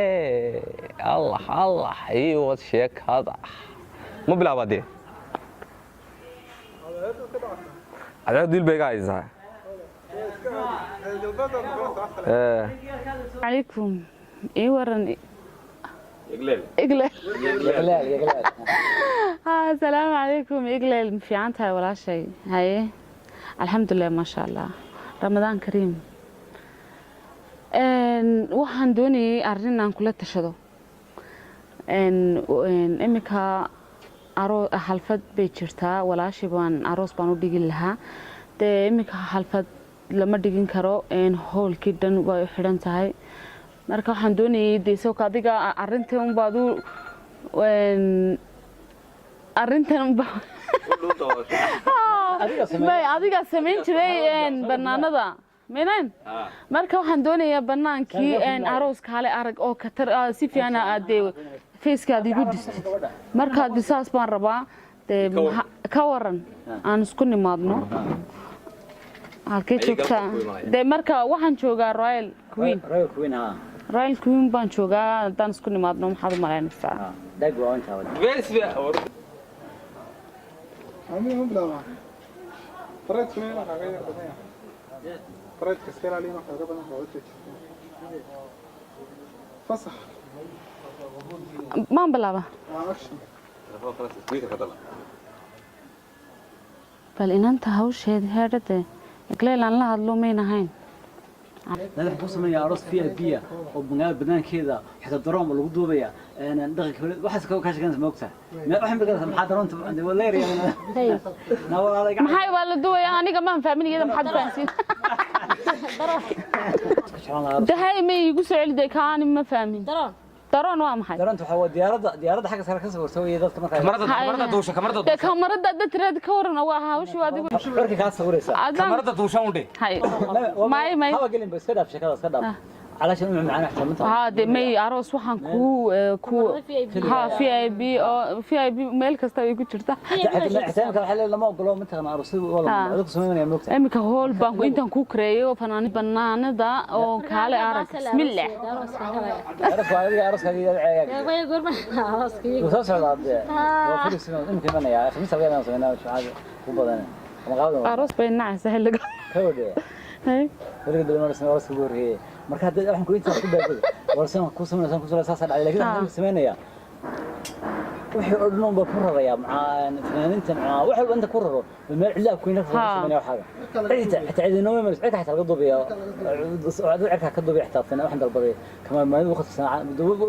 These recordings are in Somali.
Allah Allah, ii wad sheekada. Ma bilaabaa dee? Cadceed dil bay iga haysaa. Calaykum, ii waran Igleel. Asalaamu calaykum Igleel, ma fiican tahay walaashay? Haye, alxamdulilah, maasha Allah, Ramadaan kariim. Waxaan doonayay arrin aan kula tashado. Iminka xalfad bay jirtaa, walaashay baan aroos baan u dhigi lahaa. Dee iminka xalfad lama dhigin karo, hoolkii dhan way u xidhan tahay. Marka waxaan doonayay dee isagoo adiga arrintan unbaad u arrintan unba bay adiga samayn jiray banaanada minan. Marka waxaan doonayaa banaankii arooska hale arag oo katar si fiican aad dee facekaad igu dhistid. Marka saas baan rabaa dee, ka waran aan isku nimaadno? Halkee joogtaa dee? Marka waxaan joogaa Royal Queen. Royal Queen, ha. Royal Queen baan joogaa. Haddaan isku nimaadno, maxaad u malaynaysaa? Dag waa intaa wada. Amiga ma bilaabaa? Fareedkuna inaa kaaga yar badan yahay. Fareedka iska ilaaliya, inaa kaaga badan kaaga jeejiso. Fasax. Maan bilaaba? Waa action. Bal inanta hawsheeda heedhade, Igleel aan la hadlo mayn ahayn. Nada wuxuu ku sameeyaa aroos VIP ah oo magaalada banaankeeda, xitaa daroon lagu duubaya dhaqanka waxaas ka sheeganaysa, ma ogtahay? Waxaan bigaa maxaa daroonta waa leeraya na walaalay. Maxay waa la duwaya? Aniga maan fahmin, iyada maxaad fahansiin? Dahay ma iigu soo celi dee, kaani ma fahmin. Daroon waa maxay? Daroonta waxaa waa diyaaradda xagga sare ka sawirta weeye dadka markaa. Kamarada duusha, kamarada. Dee kamarada dad tiraad ka waran, waa hawshii waa adigu. Cirka kaa sawiraysa. Kamarada duusha undhe. Hay, may may. Haba gelin ba, iska dhaaf sheekada, iska dhaaf calaashan u macaan xataa manta. Haa de, may aroos waxaan ku ha VIP oo VIP meel kasta ay ku jirta. Xitaa waxaa leeyahay lama ogolo mataqana aroosyada waa la adigu sameynaya, ma ogtahay? Iminka hool baan intaan ku kareeyo fanaanid banaanada oo kaale arag, bismillah. Arooska adiga arooskaaga iyo ceegaaga wuu soo socdaa dee, waa fadhiis imika imanaya. Khamiista laga yaabaa sameynaa, jumcada ku badan maqaabada. Aroos bay nacaysa xilliga. Ka wadhe weliga dib marsan arooska ugu horreeyay. Marka hadda waxaan ku intaas ku baagay warsan ku sameynaysan ku soo saas dhacay, laakiin waxaan sameynaya wixii oo dhan baa ku raraya macaa fanaaniinta, macaa wax walba inta ku raro meel cidla ku inta sameynaya waxaaga xitaa cidina ma maris cirka xitaa laga duubiyo, cirka ka duubiya xitaa fanaan waxaan dalbaday kama maalin waqti sanaa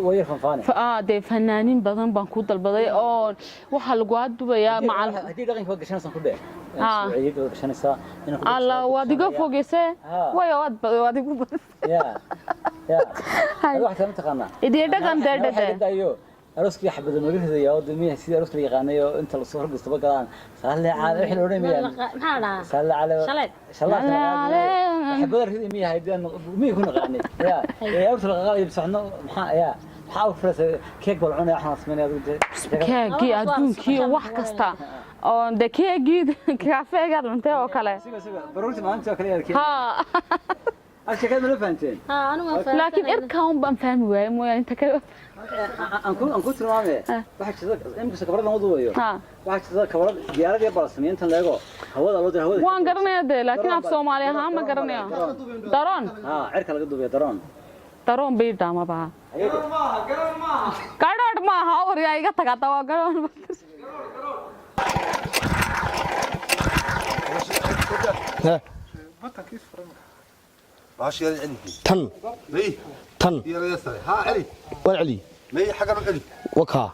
way yar fanfaane. Dee fanaaniin badan baan ku dalbaday oo waxaa lagu dubayaa macal. Haddii dhaqanka waa gashanaysan ku dheh suuciyada waa gashanaysaa. Alla, waad iga fogeysee way, waad igu badisay. Ya ya, wax kale ma taqaanaa? Idii dhaqan deedhade. Arooskii xabada maga ridaya oo damiya sidii arooska la yaqaanay oo inta lasoo horgastaba galaan saalle caale wixii la odhan miyaan maxaa dhahaa? Saalle caale. Shaleed. Shaleed xabada ridi miya haydaan miya ku naqaanay ya ee awrta la qaqaday soxno maxaa ya maxaa u furaysa keeg bal cunaya waxaan sameynaya adigu. Keegii adduunkii wax kasta oo de keegii kafeegaad cuntay oo kale. Siga siga baruurta maalintii oo kale yaa keeg. Ha. Sheekada ma la fahanteen? Laakiin irka un baan fahmi waayey mooyaane, inta kale. Aan ku tilmaame, waxaa jirta imkasta kabarada lama duubayo. Waxaa jirta kabarad diyaarad yar baa la sameeyay intan leego hawada loo dira hawada. Waan garanaya dee, laakiin af Soomaali ahaan ma garanayo. Daroon. Ha, cirka laga duubaya daroon. Daroon bay dhaamaba. Gadhoodh maaha, waryaa iga taga hadda waa gadhoodh. Batankiis furan. Tan tan waan celiy wakaa.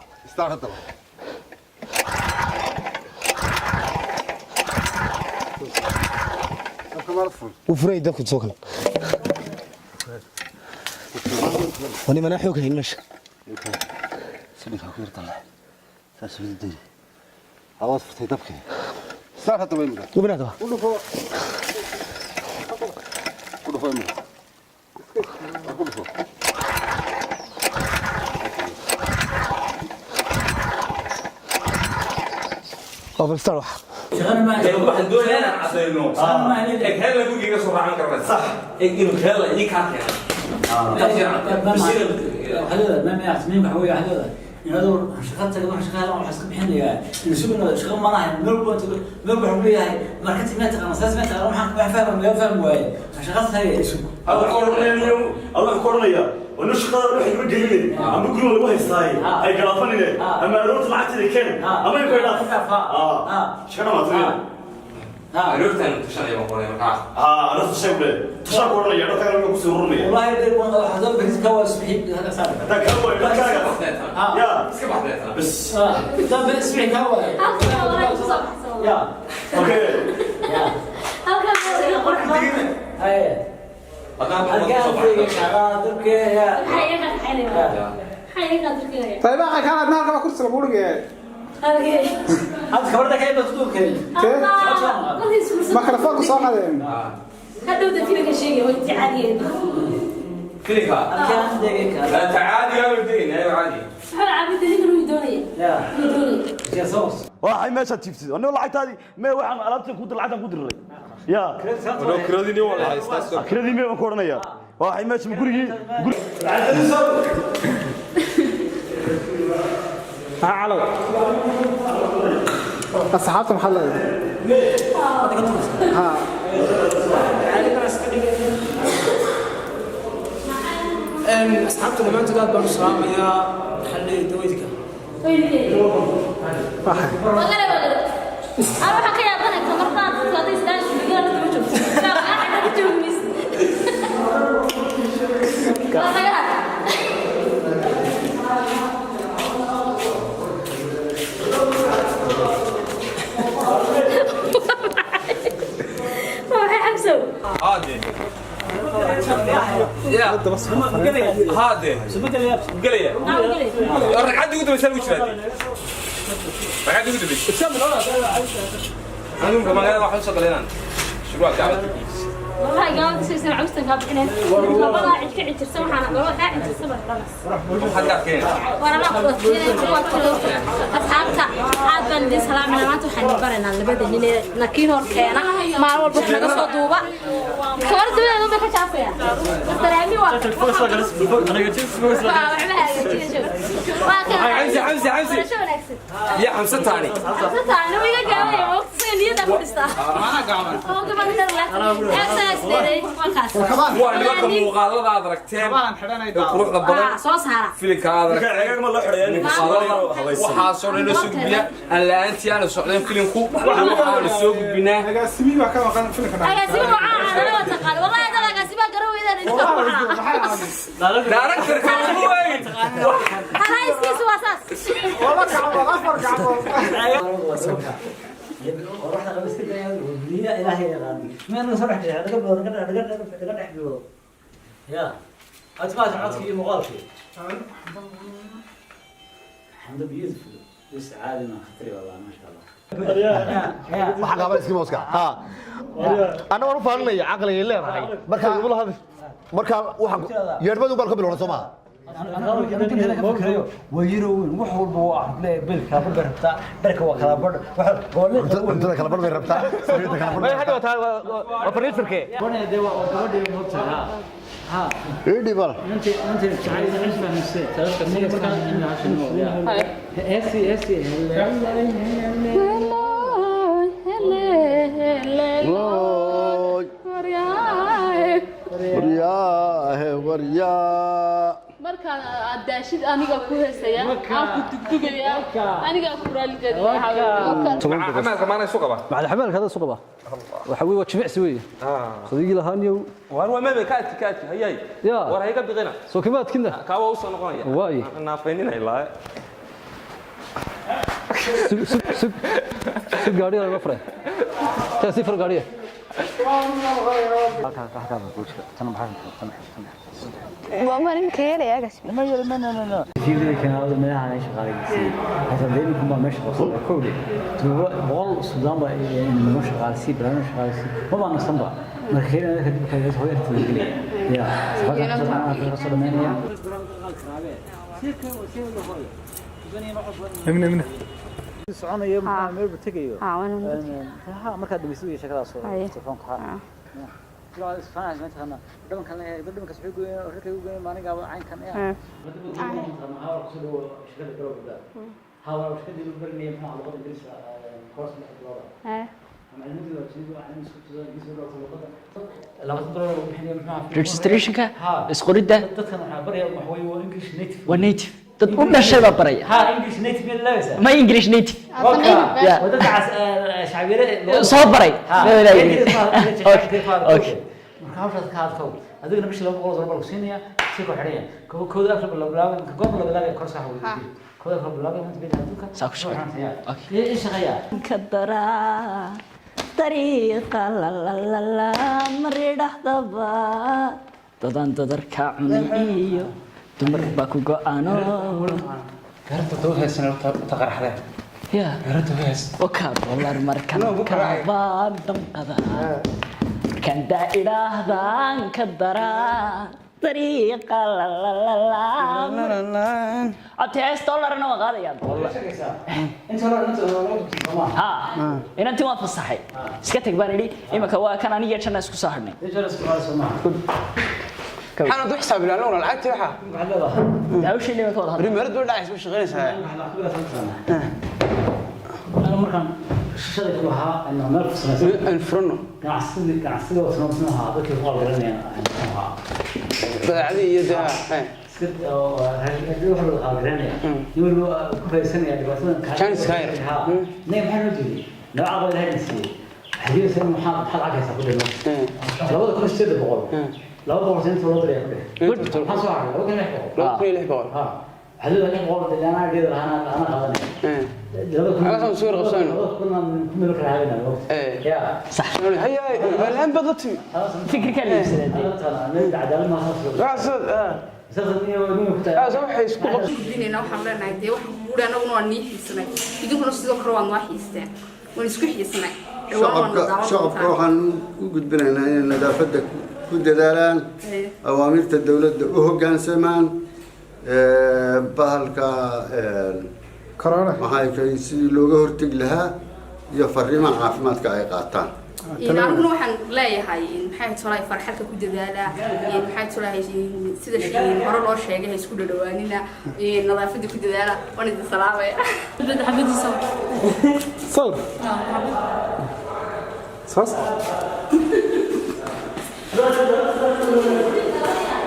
Wuu furay dabku soo kan wani manaa xoog hayn meesha. Wabinaadaba. Waa falstar wax. Waxaan doonayaa inaan cadayno eg heella guriga soo raacan karna sax eg inuu heella ii kaa keenay. Waxaa ma ma asmiin waxa weeye waxaa in adoo shaqo tago, wax shaqo wax iska bixinayaa in sugna shaqo ma lahayn, meel buu tago, meel buu leeyahay marketing ma taqaan, saas ma taqaan, waxaan wax fahmo ma fahmo waaye shaqo tagay isug. Adoo ku oranaya wanu shaqada wax iga gelin ama guriga lagu haystaay ay galaafanine ama aroorta lacagteeda keen ama ay ku dhaaf shaqada ma tahay. Aroortan tushanaya baan qoray markaa. Aroorta shay ku tushaan ku oranaya dadka kale ku soo ururnaya. Wallahi dee waxa soo bixis ka waa suxib hada saar. Ta ka way dadkaaga ya. Iska baxdeetana. Bas. Dan bixis ka waa ya. Okay. Ya. Halkan qurux badan. Haye. Haddaan ku soo baxdo. Maxay iga qaxaynayaan? Maxay iga qaxaynayaan? طيب اخي كان عندنا كما كرسي lagu dhigay. Hadda kabarda ka ibad duubkay. Mikrofoonka soo qadeen. Hadhowda filimka sheegay way caadiyeed. Filimka. Halkaan degay ka. La tacaadi yaa degay ayo caadi. Wuxuu caabudda ninkan uu doonaya. Ya. Uu doonaya. Ya soos. Waxay meesha tiiftid anoo lacagtaadii mee waxaan alaabtan ku dir lacagtan ku diray ya. Kiradii waa la haystaa. Kiradii mee baan ku oranaya waxay meesha gurigii Ha calow asxaabta maxaa leedahay? Ha. Asxaabta dhammaantood aad baan u salaamayaa, waxaan leeyahay dawaydka. Wagale wagale. Ana waxaan ka yaabanay kamartaan dadka hadday isdaan shubigaan dama joogto. Aa xagga joogmis. Waa naga had. Waa maxay xamsow? Haade. Ya. Haade. Gelaya. Ragcaddii ugu dambaysa lagu jiraa. Ragcaddii ugu dambaysa. Anigu magaalada waxaan usoo galay inaan surwaal gacanta ku iibso. والله قامت تسوي سنة عوستن كابحين لبدا عid ka cijirsan waxaana laba kaa cijirsan baa dhalas. Maxaad ka adkeynaysaa? Warana asxaabta aad baan idin salaaminaa. Maanta waxaan idin baraynaa labada nin ee nakiin hor keena maalin walba wax naga soo duuba kabar dabadeeda bay ka jaafayaan salaami waa waxba hagaajinayso waa kan. Xamsi, Xamsi, Xamsi. Barasho wanaagsan. Ya Xamse taani. Xamse taani wuu iga gaabaya waqti niyada ku dhistaa oo gabadha la waa kaas. Waa nimanka muuqaalada aad aragteen ee quruxda badan soo saara. Filimka aad aragteen. Ceegaag ma loo xidhayaa muuqaalada waxaasoo dhan soo gudbiya aan la'aantii aanu socdeen filimku waxaanu soo gudbinaa. Agaasimi baa ka maqan filimka. Agaasimo waxaa anana waa taqaan wallahi dad agaasimo garan weydaan idinka waxaa. Directorka ugu weyn. Harayskiisu waa saas. Wala gacmood, afar gacmood. Qoraxda qabiska biyo ilaahay yaqaan meel soo dhex laga bilow laga laga laga dhex bilow ya aad ma codkii iyo muuqaalkii xamdo beautiful is caadi ma khatri wallah ma sha Allah. Waxa qaaban iskii mooska ha anna waan u faalinaya caqligay leedahay marka marka waxaan yeedhmadu baan ka bilowna soo maaha. Waa yaro weyn wax walba waa leeyahay bil kala bar rabtaa dharka waa kala bar wax cuntada kala bar bay rabtaa sariirta kala bar bay rabtaa. Waa furniture-ke. Gabadha dee waa gabadha moogta ha ha. Idhi bal. Inta inta jacayl fahmisay heesi heesi. Wooy, waryaahe waryaa. Markaan aad daashid aniga ku heesaya aan ku dugdugaya anigaa ku raaligelaya. Xamaalka maana isu qaba. Macallin xamaalka hada isu qaba waxa weeye waa jimicsi weeye sadiigii lahaaniyow. War waa mebe kaadki kaadki hayay. Ya. War hayga biqina. Soo kimaadkina. Kaa waa u soo noqonaya. Waaye. Naafayninay laa. Sug sug sug sug gaadhiga laga furay taa sii fur gaadhiga. Waa nimka helaya agaasime. Emine emine. Soconayo maxaa meel buu tegayo Haa, waan ha markaad dhamaysid iyo sheekadaas oo Haye. telefoonka ha. Registrationka isqoridda waa native, dad u dhashay baa baraya. Ma English native soo baray. Okay. Marka hawshaas ka hadkow adigana bishii $200 baa lagu siinaya si ku xidhanya kooda afar la bilaabay, goor la bilaabay korsa waxa weeye kooda afar bilaabay maanta beel adduunka saa ku shaqeeya. Okay, shaqeeya. Ka daraa dariiqa lalalala maridhahdaba. Dadan dadarka cunay iyo dumar baa ku go-aano. Garanta dawad haysan ta qarxade. Ya. Garanta hays. Oka dollar markan kabaan damqada markaan daa idhaahdaan ka daraa dariiqa lalalala. Abti hees dollarna waa qaadayaa. Ha, inantii waan fasaxay, iska tag baan idhi. Iminka waa kan aniga janna isku soo hadhnay. Maxaan u xisaab ilaalin lacagtii waxa? Hawshii iminka wada hadlay. Rimarad buu dhacaysa, u shaqaynaysaa. Ana markaan shalay ku lahaa inuu meel ku samaysan aan furano ganacsiga, ganacsiga oo sanad ahaa dadkii ku qalgalanayaan ahaa badeecadii iyo daa iska oo wax loo qalgalanaya nin walba ku faa'iideysanaya dhibaatadan. Chance ka yar. Ha, nee, maxaa loo jeediyay nooca qaba Ilaahay siiyey waxaa jiraysa in maxaad lacag haysaa ku dhimo 2800, 200 inta loo diraya ku dheh, maxaa soo haray? 2600. 2600. Ha, waxaa leedahay 600 dee anaa geeda lahaana anaa qaadanaya. Halkaasaan soo qabsano. 2000 ku meel kala habeynaa. Ya. Sax. Haya, alhaan baad la timi. Fikirka la iibsaday. Waxay isku qabsan. Gudbinayna waxaan leenahay dee waxaan kuguuri annaguna waa nii xiisnay, idinkuna sidoo kale waa noo xiisteen, waan isku xiisnay. Dhawaan waa shacabka noo daawan shacabka doontaan. Waxaan u gudbinaynaa inay nadaafadda ku dadaalaan, awaamirta dowladda u hoggaansamaan, bahalka corona maxay tahay sidii looga hortegi lahaa iyo fariimaha caafimaadka ay qaataan. Aniguna waxaan leeyahay, maxay tolay, farxalka ku dadaala, maxay tolay, sida hore loo sheegay ha isku dhadhawaanina, nadaafadda ku dadaala. Waan idin salaamaya. Xabadiisa. Sawir saas.